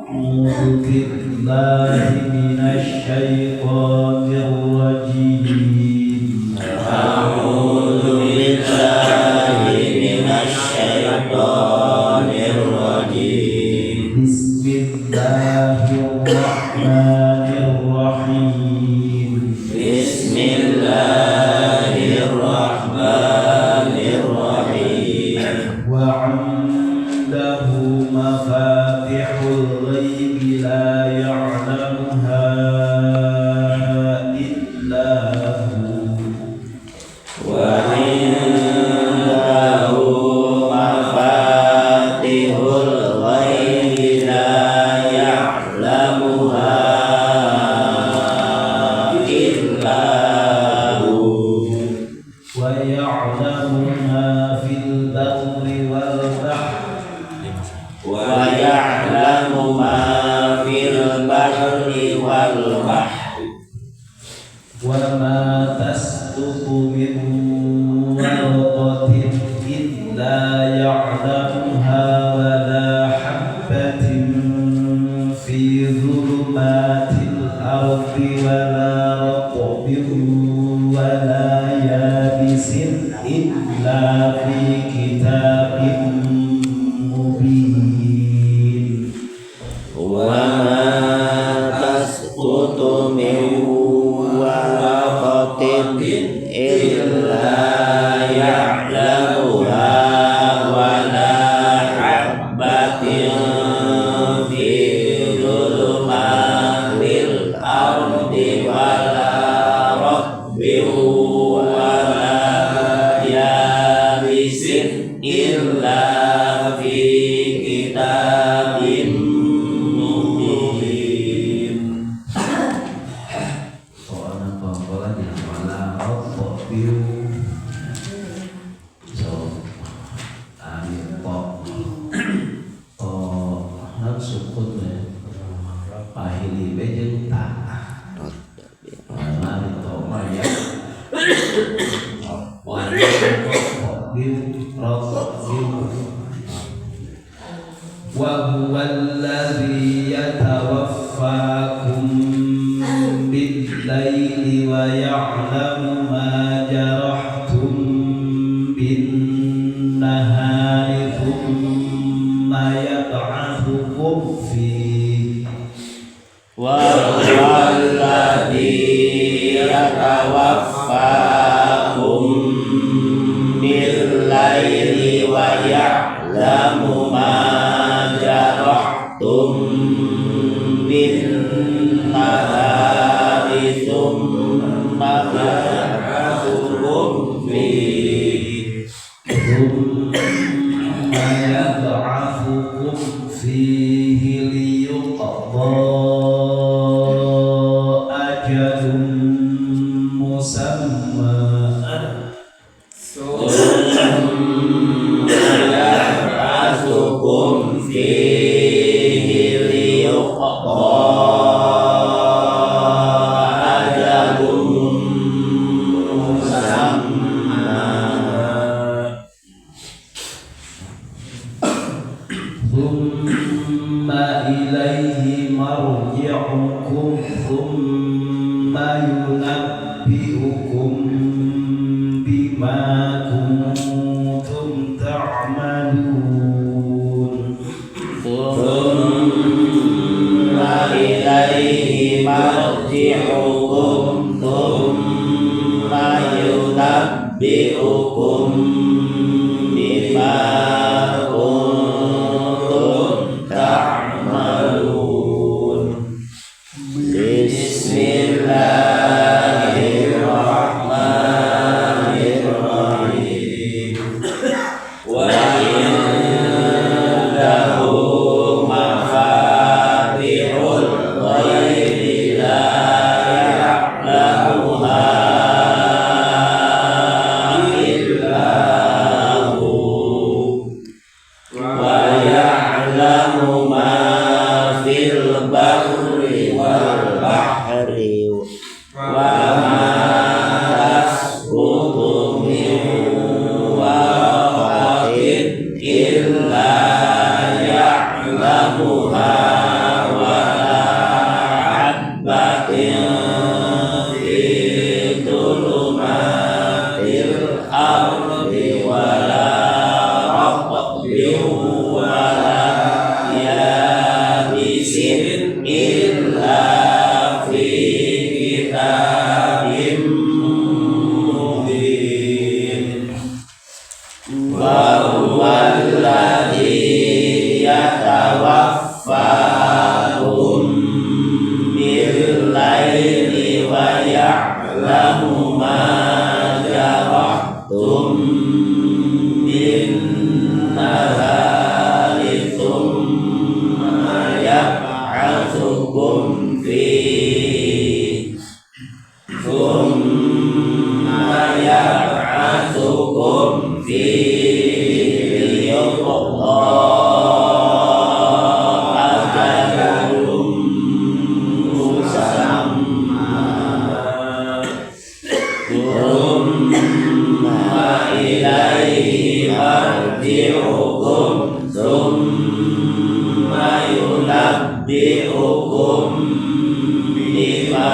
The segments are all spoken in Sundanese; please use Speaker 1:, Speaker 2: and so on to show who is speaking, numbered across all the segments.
Speaker 1: أعوذ بالله من الشيطان الرجيم.
Speaker 2: أعوذ بالله من الشيطان الرجيم.
Speaker 1: بسم الله الرحمن الرحيم.
Speaker 2: بسم الله الرحمن الرحيم.
Speaker 1: وعنده مفاتح الغيب لا يعلمها إلا هو.
Speaker 2: وعنده مفاتح الغيب لا يعلمها إلا هو.
Speaker 1: ويعلم ما في البر والبحر.
Speaker 2: ويعلم ما في البر والبحر.
Speaker 1: وما تسقط من ورقة إلا يعلمها ولا حبة في ظلمات الأرض ولا رطب ولا يابس إلا في كتاب مبين.
Speaker 2: وما تسقط من ورقة إلا يعلمها ولا حبة في ظلمات الأرض ولا رطب ولا يابس إلا في كتاب مبين.
Speaker 1: Soalnya apa lagi ولا رطب so alif to to nan sukun ya pahili be jeung ta alif to mah ya ولا رطب رطب. وهو الذي يتوفاكم بالليل ويعلم ما جرحتم بالنهار ثم يبعثكم فيه.
Speaker 2: وهو الذي يتوفاكم بالليل ويعلم ما جرحتم بالنهار ثم يبعثكم فيه.
Speaker 1: ثم يبعثكم فيه ليقضى أجل مسمى.
Speaker 2: ثم يبعثكم فيه ليقضى أجل مسمى.
Speaker 1: ثم إليه مرجعكم ثم ينبئكم بما كنتم تعملون.
Speaker 2: ثم إليه مرجعكم ثم ينبئكم بما كنتم تعملون. بسم الله الرحمن الرحيم. وعنده مفاتح الغيب لا يعلمها إلا هو. ويعلم ما في البر والبحر وما تسقط من ورقة إلا يعلمها. ya'lamu ma jarahtum bin nahari thumma yab'atsukum fihi thumma yab'atsukum fihi liyuqda ajalun musamma thumma ilaihi marji'ukum thumma yunabbi'ukum bima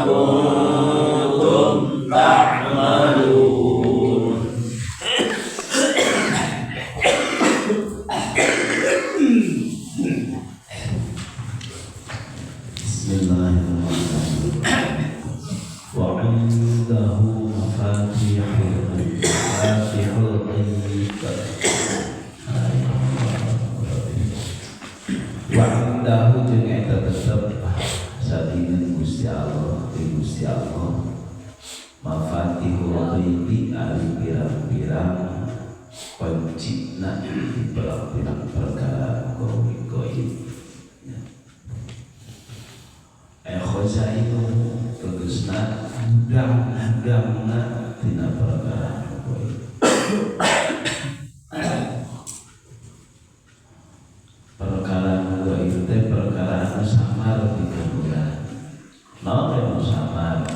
Speaker 2: kuntum ta'malun.
Speaker 1: Bismillahirrahmanirrahim. Wa 'indahu mafatihul ghaib. Wa 'indahu jeung eta tetep sadina Gusti Allah, di Gusti Allah mafatihul ghaibi ari pirang-pirang kuncina pirang-pirang perkara gaib. Khazainu tegesna gudang-gudangna tina perkara gaib. Perkara gaib teh perkara anu samar dina urang. Naon teh nu samar?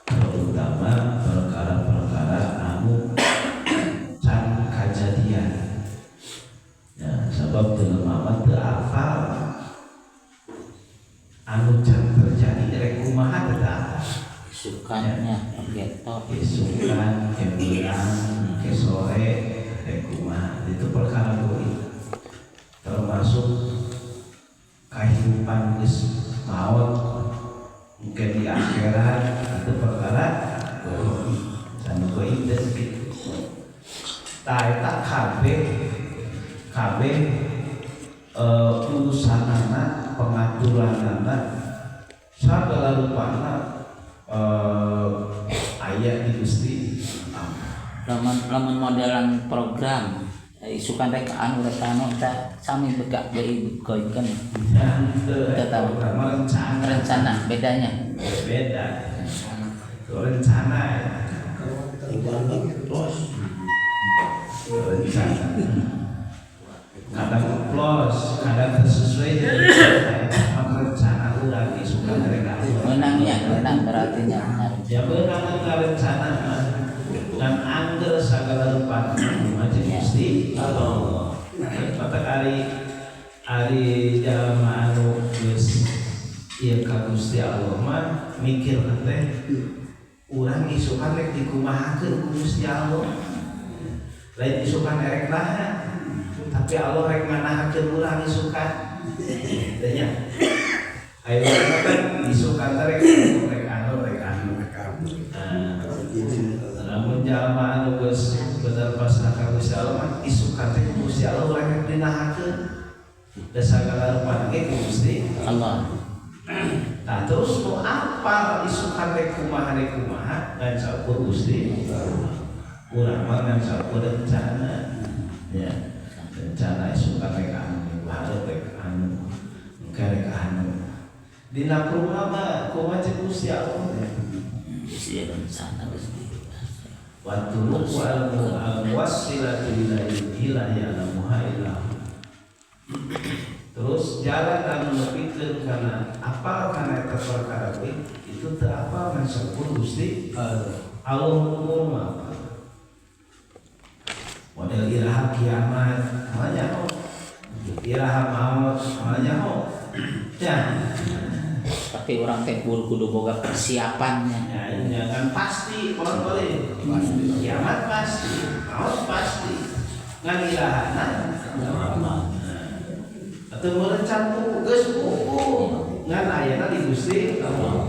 Speaker 1: Terutama perkara-perkara anu can kajadian. Ya, sabab jelema mah teu apal anu can terjadi rek kumaha teu apal.
Speaker 3: Isukannya gitu.
Speaker 1: Isukan, kebeurang, ke sore, rek kumaha. Itu perkara gaib. Termasuk kehidupan geus maot mungkin di akhirat itu perkara gaib. Sanu gaib teh kitu. Tah eta kabeh kabeh urusanana, pengaturanana sagala rupana aya di Gusti Allah.
Speaker 3: Lamun modelan program isukan rek anu rek anu tah sami begak deui gaib kan.
Speaker 1: Tetap rencana.
Speaker 3: Rencana bedanya.
Speaker 1: Beda. Rencana. Rencana. Kadang plus, kadang sesuai dengan rencana urang isukan rek anu.
Speaker 3: Menangnya, menang berarti nya.
Speaker 1: Ya beunang rencana mah. Dan angger sagala rupana macam Gusti Allah. Matak ari ari jalma anu geus ieu ka Gusti Allah mah mikir teh urang isukan rek dikumahakeun ku Gusti Allah. Lain isukan erek naha, tapi Allah rek manahakeun urang isukan. Teh nya. Ayo kan isukan teh rek rek anu rek anu. Nah, namun jalma anu geus bener pasrah ka Gusti Allah mah isukan teh ku Gusti Allah urang rek dinahakeun. Da sagala rupana ge ku Gusti
Speaker 3: Allah.
Speaker 1: Nah terus nu apal isukan rek kumaha ngan saukur Gusti Allah. Urang mah ngan saukur rencana. Ya, rencana isukan rek anu minggu hareup rek anu engke rek anu. Dina kumaha mah kumaha cek Gusti Allah.
Speaker 3: Gusti rencana Gusti.
Speaker 1: Wa turuqu al-muwassilatu ila ilmihi la ya'lamuha illa hu. Terus jalan anu nepikeun kana apal kana eta perkara teh itu teu apal ngan saukur Gusti Allah mah. Model iraha kiamat moal nyaho, iraha maot moal nyaho. Ya.
Speaker 3: Tapi orang teh kudu boga persiapannya.
Speaker 1: Ya, kan pasti kalau boleh. Pasti. Kiamat pasti, maut pasti. Ngan irahana atau merencan buku geus buku ngan ayana di Gusti Allah.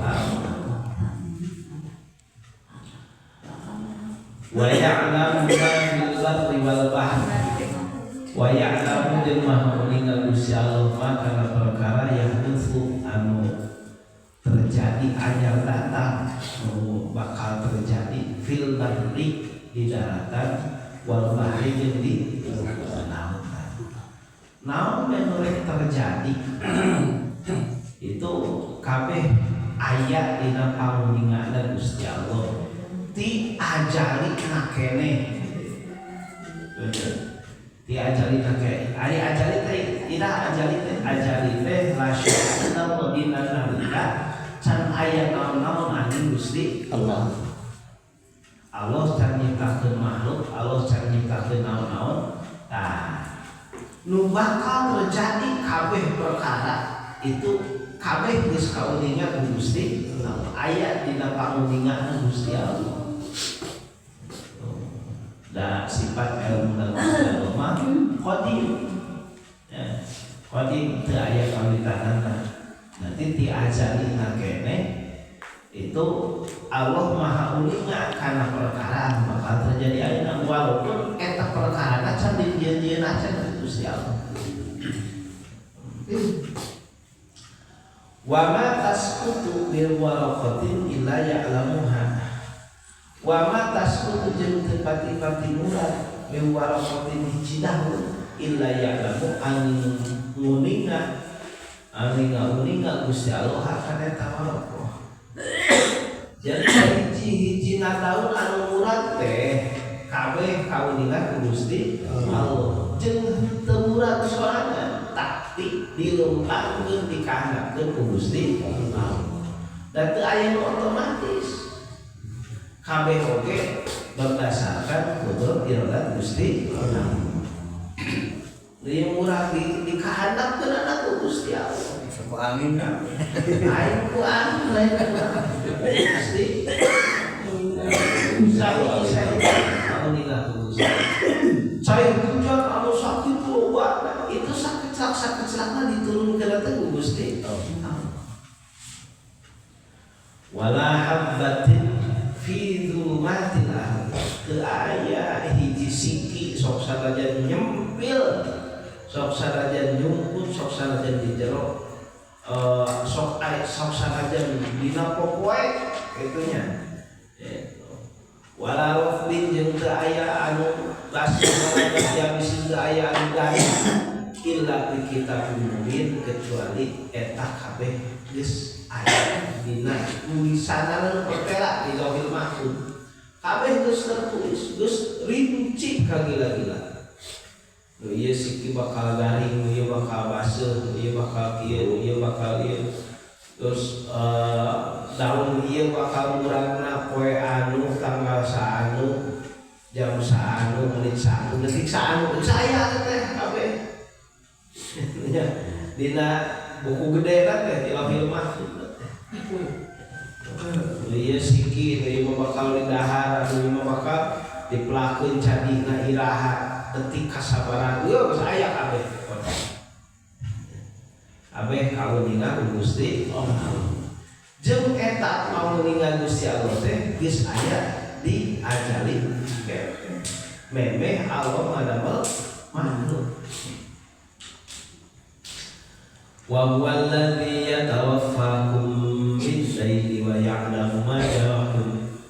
Speaker 1: Wa ya'lamu ma fil barri wal bahri. Wa ya'lamu jeung maha uninga Gusti Allah mah kana perkara yang anu terjadi anyar datang. di daratan wal bahri jeung di lautan. Naon nu rek terjadi itu kabeh aya dina panguningan Gusti Allah ti ajali keneh. Ti ajali keneh. Ari ajali teh ira ajali teh lasyana dina nalika can aya naon-naon anjing Gusti
Speaker 3: Allah.
Speaker 1: Allah can nyiptakeun makhluk, Allah can nyiptakeun naon-naon. Tah, nu bakal terjadi kabeh perkara itu kabeh geus kauninga ku Gusti Allah. Aya dina panguningan Gusti Allah. Da sifat ilmu Gusti Allah mah qadim. Ya, qadim teu aya kawitanana. Nanti ti ajalina keneh itu Allah Maha uninga kana perkara bakal terjadi ayeuna walaupun eta perkarana can dijieun-jieun acan Gusti Allah. Wa ma tasqutu bil waraqatin illa ya'lamuha. Wa ma tasqutu jeung teu pati-pati murad bil waraqatin hiji daun illa ya'lamu angin nguninga angin nguninga Gusti Allah kana eta waraqah. Jadi hiji-hiji daun anu murad teh kabeh kauninga ku Gusti Allah. Jeung teu murad sorangan taktik dilempangkeun dikahandapkeun ku Gusti Allah. Dan teu aya nu otomatis. Kabeh oge berdasarkan kudrat iradat Gusti Allah. Ieu murad dikahandapkeun ku Gusti Allah.
Speaker 4: Ku angin
Speaker 1: aing ku angin lain Gusti. Saya kauninga ku Gusti. Saya hujan anu sakit loba itu sakit sakit diturunkeun teh ku Gusti. Wala habbatin fi dzulumatil ardh. Teu aya hiji siki sok sanajan nyempil, sok sanajan nyumput, sok sanajan di jero, sok aya sok sanajan dina popoe kitu nya. Wala rafdin jeung teu aya anu baseuh wala teu aya anu garing illa fi kitabim mubin kecuali eta kabeh geus aya dina tulisanna nu pertela di Lauhil Mahfuz. Kabeh geus tertulis, geus rinci kagila-gila. Nu ieu siki bakal garing, nu ieu bakal baseuh, nu ieu bakal kieu, nu ieu bakal ieu. Terus daun ieu bakal muragna poe anu tanggal saanu jam saanu menit saanu detik saanu geus aya teh kabeh. Dina buku gede teh di Lauhil Mahfuz teh. Nu ieu siki, nu ieu bakal didahar, nu ieu bakal dipelakeun cadina iraha detik kasabaraha ieu geus aya kabeh. Kabeh kauninga ku Gusti Allah. Jeung eta kauninga Gusti Allah teh geus aya di ajali memeh Allah ngadamel makhluk. Wa huwa alladzi yatawaffakum bil-laili wa ya'lamu ma jarahtum.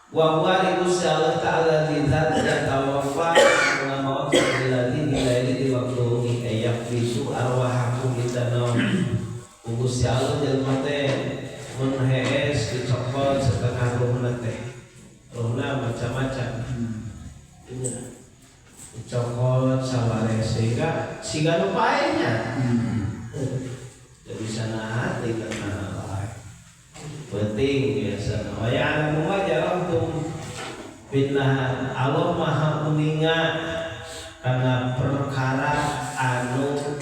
Speaker 1: Wa huwa Allah ta'ala di zat yatawaffa wa mawaffa alladzi bil-laili di waktu wengi ayaqbisu arwahakum inda naum. Gusti Allah jelema teh mun hees dicokot setengah ruhna teh. Ruhna macam-macam. Dicokot saware sehingga siga nu paehnya. Jadi sana tinggal penting biasa. Wa ya'lamu ma jarahtum bin-nahar. Allah Maha uninga karena perkara anu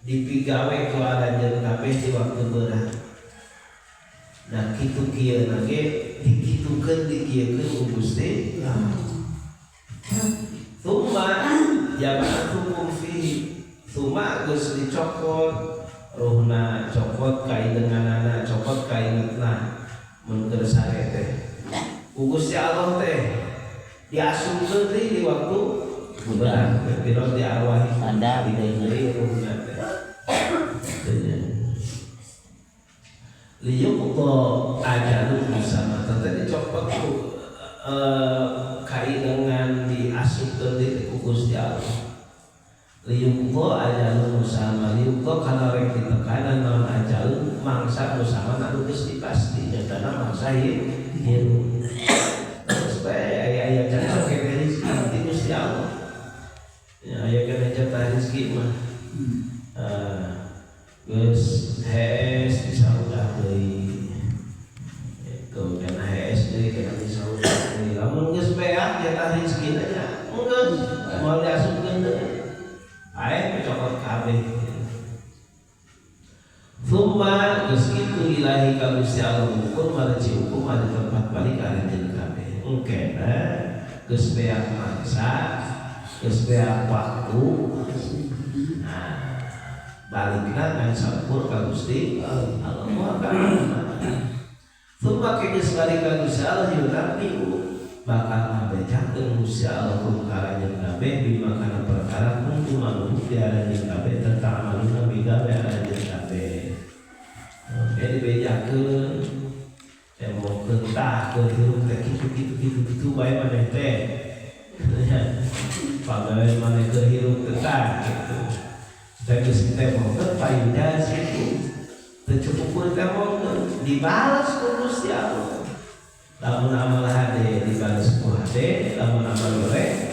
Speaker 1: dipigawe ku aranjeun kabeh di waktu beurang. Nah kitu kieu ge dikitukeun dikieukeun ku Gusti. Tsumma yab'atsukum fihi. Tsumma geus dicokot ruhna cokot kaidenganana cokot kaingetna mun keur sare teh. Ku Gusti Allah teh diasupkeun deui di waktu beurang piro di arwahi
Speaker 3: sadar
Speaker 1: deui ruhna teh. Liyuqda ajalun musamma teh dicokot ku kaidengan diasupkeun deui ku Gusti Allah. Liyuqdha ajalun musamma, liyuqdha kana rek ditekanan naon ajalun mangsa musamma anu geus dipasti nyatana mangsa hirup. Terus bae aya-aya jatah kene rezeki ti Gusti Allah. Ya aya kene jatah rezeki mah. Geus hees disaudah deui. Itu kana hees deui kana disaudah deui. Lamun geus beak jatah rezekina nya geus moal diasupkeun deui. Ae cokot kabeh. Thumma geus kitu ilahi ka Gusti Allah hukum marji hukum ada tempat balik aranjeun kabeh. Engkena geus beak mangsa, geus beak waktu. Nah, balikna ngan sampur ka Gusti Allah moal ka mana. Thumma geus balik ka Gusti Allah yunabbiu bakal ngabejakeun Gusti Allah kum ka aranjeun kabeh bima kana perkara kuntum anu bukti aranjeun kabeh tentang amaluna migawe aranjeun kabeh. Oke dibejakeun tembokeun tah keur hirup teh kitu kitu kitu kitu bae maneh teh. Pagawe maneh keur hirup teh tah kitu. Teh geus ditembokeun payuda situ. Teu cukup tembokeun dibalas ku Gusti Allah. Lamun amal hade dibalas ku hade, lamun amal goreng